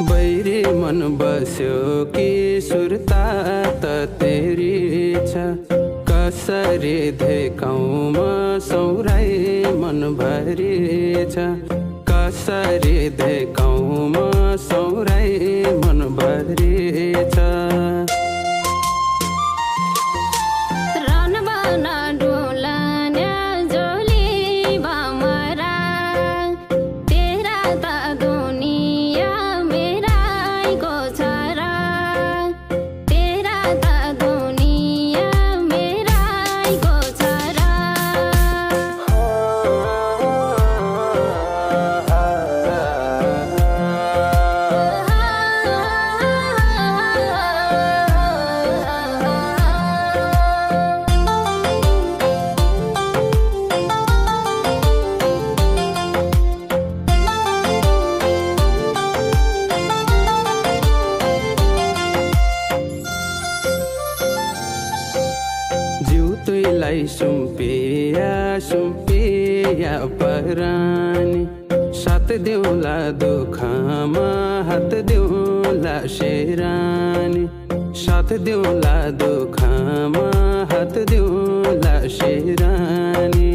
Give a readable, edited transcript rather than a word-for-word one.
बैरी मन बस्यो कि सुर्ता त तेरी छ। कसरी धेकाउमा सौराई मनभरि छ। कसरी धेकाउमा सौराई मनभरि छ। तुईलाई सुम्पिया परानी। साथ दिउँला दुखमा हात दिउँला शेरानी। साथ दिउँला दुखमा हात दिउँला शेरानी।